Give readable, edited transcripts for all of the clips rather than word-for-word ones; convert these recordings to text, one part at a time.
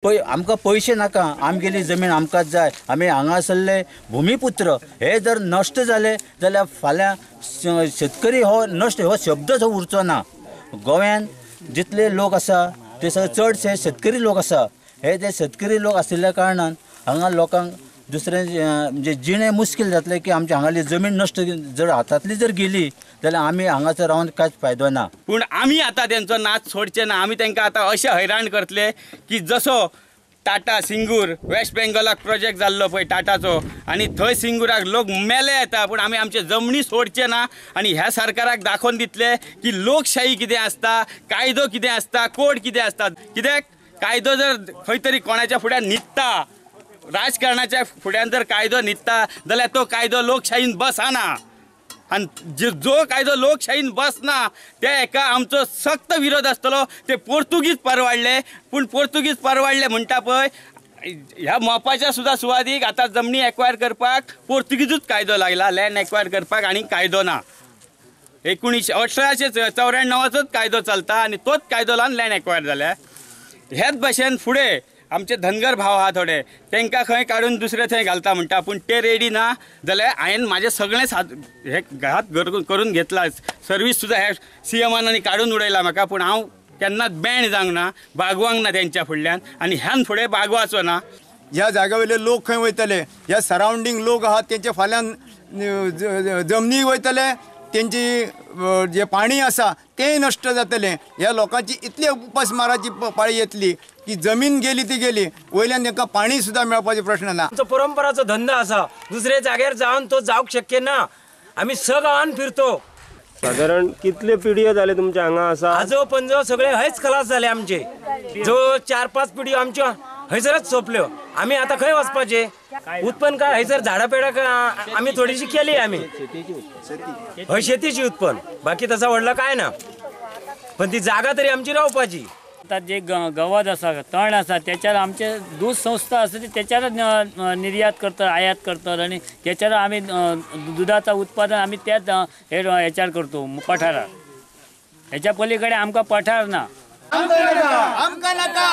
पय आमकां पयशे नाका, आमगेली जमीन आमकांच जाय। आमी हांगासरले भुमीपुत्र हे जर नश्ट जाले जाल्यार फाल्यां शेतकरी हो नश्ट हो शब्दच उरचो ना। गोव्यान जितले लोक आसा ते सगळे चडशे शेतकरी लोक आसा। हे जे शेतकरी लोक आशिल्ल्या कारणान हांगा लोकांक दुसरें म्हणजे जिणें मुश्कील जातलें की आमच्या हांगाली जमीन नश्ट जर हातांतली जर गेली जाल्यार आमी हांगासर रावन कांयच फायदो ना। पूण आमी आतां तेंचो नाच सोडचे ना। आमी तांकां आतां अशें हैराण करतले की जसो टाटा सिंगूर वेस्ट बेंगॉलाक प्रोजेक्ट जाल्लो पळय टाटाचो, आनी थंय सिंगूराक लोक मेले येता, पूण आमी आमचे जमनी सोडचे ना। आनी ह्या सरकाराक दाखोवन दितले की लोकशाही कितें आसता, कायदो कितें आसता, कोड कितें आसता। कित्याक कायदो जर खंय तरी कोणाच्या फुड्यान न्हिदता, राजकारणाच्या फुड्यान जर कायदो न्हिदता जाल्यार तो कायदो लोकशाहीन बसना। आनी जो कायदो लोकशाहीन बसना त्या हेका आमचो सक्त विरोध आसतलो। ते पोर्तुगीज परवाडले, पूण पोर्तुगीज परवाडले म्हणटा पळय ह्या मोपाच्या सुद्दां सुवादीक आतां जमनी एक्वायर करपाक पोर्तुगीजूच कायदो लागला। लँड एक्वायर करपाक आनी कायदो ना। 1894 कायदो चलता आनी तोच कायदो लावन लँड एक्वायर जाल्या। ह्याच भाशेन फुडें आमचे धनगर भाव आहा थोडे, तांकां खंय काडून दुसरे थंय घालता म्हणटा, पूण ते रेडी ना जाल्यार हांवें म्हाजें सगळें हे घात करून घेतला। सर्वीस सुद्दां ह्या सीएमान आनी काडून उडयला म्हाका, पूण हांव केन्नाच बँड जावंक ना, बागवांक ना तेंच्या फुडल्यान, आनी ह्यान फुडें बागवाचो ना। ह्या जाग्या वयले लोक खंय वयतले, ह्या सरावंडींग लोक आहात तेंचे फाल्यां जमनी वयतले, तेंची जे पाणी आसा तेंय नश्ट जातलें। ह्या लोकांची इतली उपासमाराची पाळी येतली की जमीन गेली ती गेली, वयल्यान तांकां पाणी सुद्दां मेळपाचो प्रश्न ना। आमचो परंपराचो धंदो आसा, दुसऱ्या जाग्यार जावन तो जावंक शक्य ना। आमी स गांवान फिरतो। सादारण कितले पिढयो जाले तुमच्या हांगा आसा? आजो पंजो सगळे हयच खलास जाले आमचे, जो 4-5 पिढयो आमच्यो हयसरच सोंपल्यो। आमी आतां खंय वचपाचें? उत्पन्न काय हयसर झाडां पेडां आमी थोडीशी केली, आमी हय शेतीची उत्पन्न, बाकी तसा व्हडलो काय ना, पण ती जागा तरी आमची रावपाची। आतां जे गवत आसा, तण आसा, त्याच्यार आमचे दूद संस्था आसा ती त्याच्यारच निर्यात करतात, आयात करतात, आनी त्याच्यार आमी दुदाचा उत्पादन आमी त्याच हेच्यार करतो पठारार। हेच्या पलीकडे आमकां पठार ना। आमकां नाका, आमकां नाका,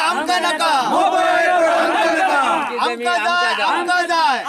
आमकां जाय, आमकां जाय।